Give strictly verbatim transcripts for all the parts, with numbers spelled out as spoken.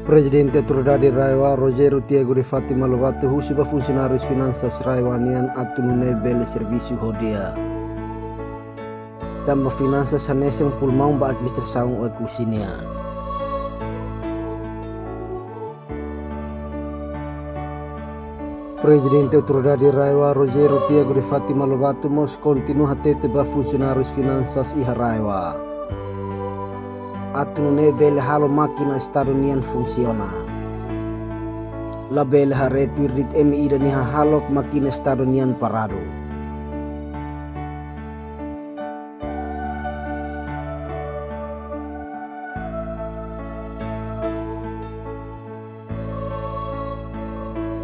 Prezidente Autoridade RAEOA, Rogério Tiago de Fátima Lobato, husu ba funsionáriu finansas RAEOA nian atu nune'e bele servisu ho di'ak. Tanba finansas hanesan pulmaun ba administrasaun Oekusi nian. Prezidente Autoridade RAEOA, Rogério Tiago de Fátima Lobato, mós kontinua hatete ba funsionáriu finansas iha RAEOA atu nune'e bele halo mákina Estadu nian funsiona. Labele haree tuir de'it ema ida nia hahalok mákina Estadu nian paradu.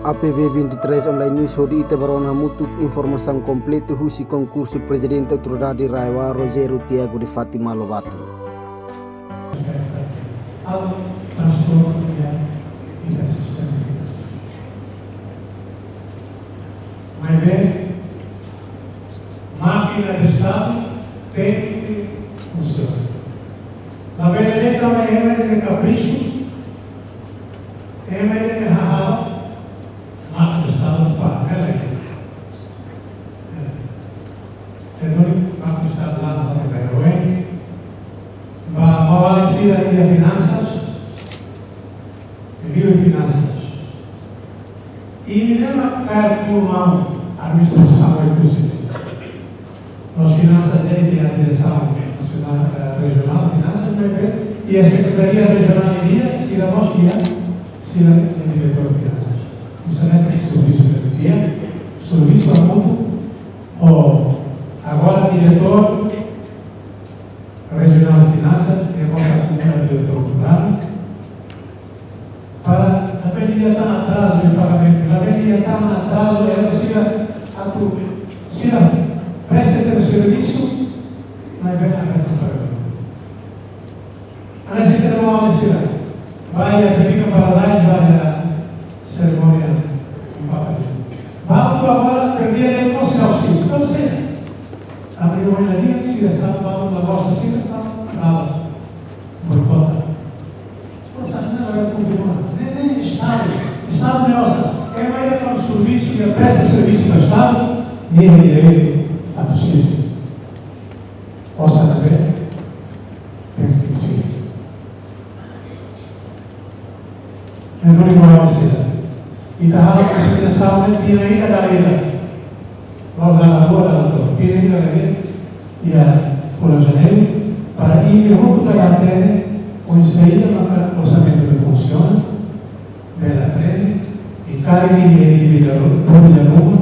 A P B vinte e três Online News, hodi ita bá rona hamutuk informasaun kompletu husi konkursu Prezidente Autoridade RAEOA, Rogério Tiago de Fátima Lobato. Halo transforma ita-nia sistema. Maibé, mákina Estadu tenke funsiona. Labele de'it ema nia kaprisu, ema nia hahalok, mákina Estadu para, bele. Entaun, mákina Estadu la, la, la, la, la, ba, ba, ba, sira iha finansas, liuliu finansas. I ne'e mak kaer pulmaun administrasaun Oekusi. Nos finansas ne'e iha diresaun nasionál, eh, rejionál finansas, maibé iha sekretaria rejionál nian, sira mós iha, sira iha diretór finansas. Misalnya, servisu di'ak, servisu hamutuk ho agora diretór rejionál finansas, ne'e mós atu nune'e diretór rejionál. Para labele iha tan atrazu iha pagamentu, labele iha tan atrazu, eh, sira atu, sira presta servisu, maibé la hetan pagamentu. Hanesan ita-nia maun sira, ba iha Belika Paradise, ba iha serimónia, ba, ba agora, perdi a lei, não se auxílio, não sei. A primeira linha, sira sabe, ba, agora, sira sabe, ba, boikota. Osan ne'e la kontinua. Ne'e, ne'e Estadu. Estadu ne'e osan. Ema ida mak servisu, ema presta servisu ba Estadu, nia iha direitu atu sirvi. Osan ne'ebé tenke sirvi. Entaun, ita halo diskriminasaun ne'e tinan ida dala ida. Loron dala rua, dala rua. Tinan ida dala ida. Iha fulan Janeiru, para imi hotu bele hatene oinsá mak orsamentu ne'e funsiona, bele aprende, i karik imi iha dúvida ruma,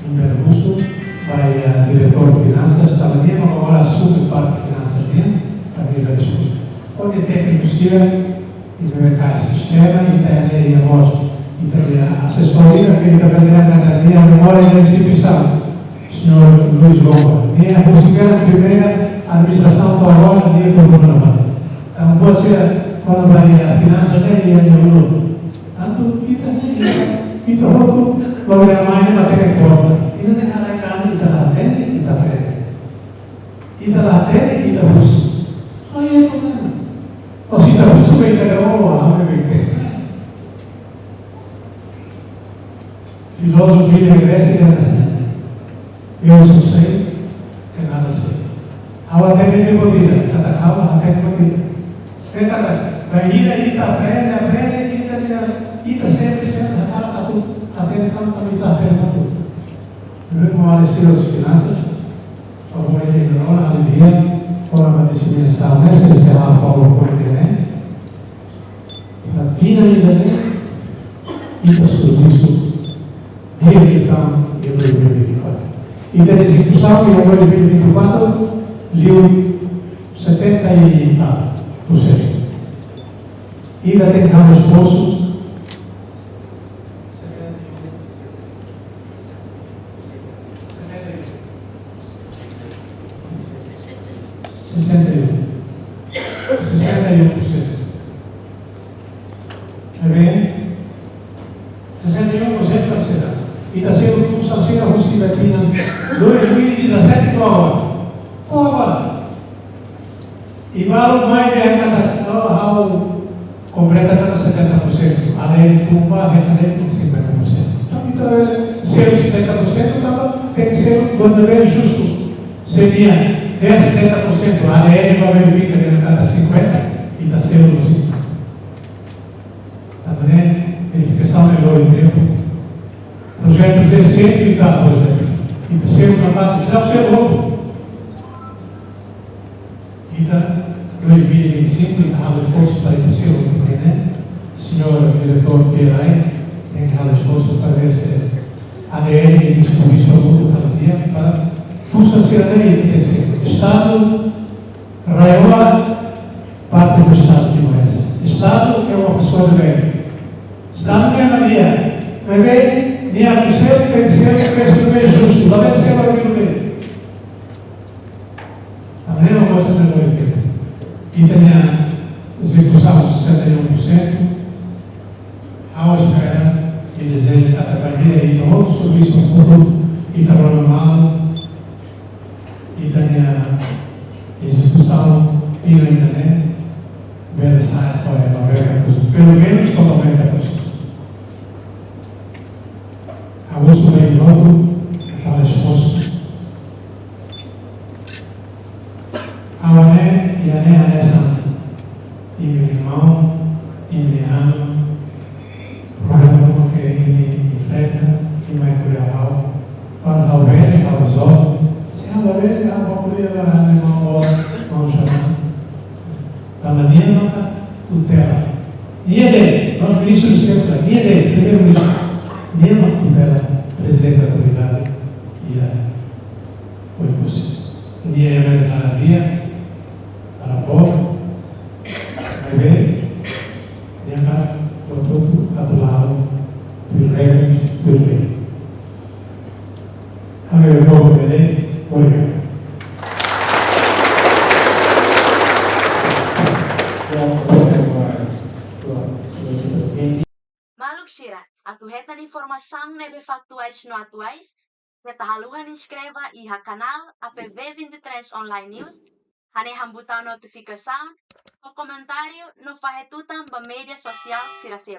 imi bele husu ba iha diretór finansas, tanba nia mak agora asume parte finansas nian, para imi bele responde. Hodi tékniku sira, ita bele kaer sistema, ita-nia, iha mós, ita-nia asesór, ita bele, ita bele, ita-nia memória da instituisaun. Señór Luis Lomba. Nia husi primeira administrasaun to'o agora, nia kontinua. Entaun, buat sira kona-ba finansas ne'e iha nia ulun. Entaun, ita ne'e, ita, ita hotu, logo de amanhã, ita tenke importa. Ita tenke analisar, ita la hatene, ita aprende. Ita la hatene, ita husu. Não é problema. Ou se ita husu, ita, oh, ah, me bem. Filózofu da Grésia dehan: "Eu só sei que nada sei." Ha'u hatene tiha buat ida, katak ha'u hatene buat ida. Ita, bainhira ita aprende, aprende, ita, ita, ita sempre, sempre hakarak atu hatene tanba ita aprende buat. Irmaun sira husi finansas, favór imi rona, alin dia, kona-ba diskriminasaun ne'e, se, se halo PowerPoint ne'e. Ita tinan ida-ne'e, ita servisu di'ak liután iha dois mil e vinte e quatro. Ita-nia ezekusaun iha dois mil e vinte e quatro, liu setenta e tal por cento. Ita tenke halo esforsu. Sessenta e um. Sessenta e um por cento. Está bem? Sessenta e um por cento, parceira. Ita sei husi, sei husi tinan dois mil e dezassete to'o agora. To'o agora. I balu mai dehan katak, oh, ha'u Kompleta setenta por cento, além de uma, além de cinquenta por cento. Entaun, ita selu setenta por cento, entaun tenke selu dua vez justu. Se nia setenta por cento, além de verifika de cada cinquenta, ita selu cinquenta. Tanba ne'e, verifikasaun ne'e lori tempu. Projetu de cento e tal, por exemplo. Ita selu na parte, se não selu outro. Ita, dois mil e vinte e cinco, ita halo esforsu para ita selu, ne'e? Señór diretór Pirai, tenke halo esforsu para ver se A D N e servisu mutu para dia, para forsa sira-ne'e tenke ser Estadu, RAEOA, parte do Estadu de Timor-Leste. Estadu é uma pessoa de bem. Estadu ne'e mak nia, bebé, nia akuseu, tenke ser, tenke ser bem justu, la deve ser para o bem. A mesma coisa na Bolívia. Ita-nia ezekusaun sessenta e um por cento, ha'u espera i dezeja katak bainhira ita hotu servisu hamutuk, ita rona malu, ita-nia ezekusaun tinan ida-ne'e bele sai fora noventa por cento, pelumenus noventa por cento. Ha'u husu ba imi hotu, ita halo esforsu. Ha'u hanoin, ida-ne'e hanesan imi-nia maun, imi-nia aman, problema ruma ke imi enfrenta, imi mai ko'alia ho ha'u. Kuandu ha'u bele, ha'u rezolve. Se ha'u la bele, ha'u bá ko'alia ba ha'u-nia maun boot, maun Xanana. Tanba nia maka tutela. Nia de'it, nosso ministro de Segurança, nia de'it, primeiru-ministru. Nia maka tutela, prezidente da autoridade, iha Oekusi. Nia ema ida nia dia, para povu, bebé, nia para povu atu la'o, tuir regra, tuir lei. Ami bele bele, obrigadu. Maluk sira, atu hetan informasaun ne'ebé faktuais no atuais, keta haluha inskreve iha kanál A P V vinte e três Online News, hanehan butaun notifikasaun, fó komentáriu no fahe tutan ba média sosiál sira seluk.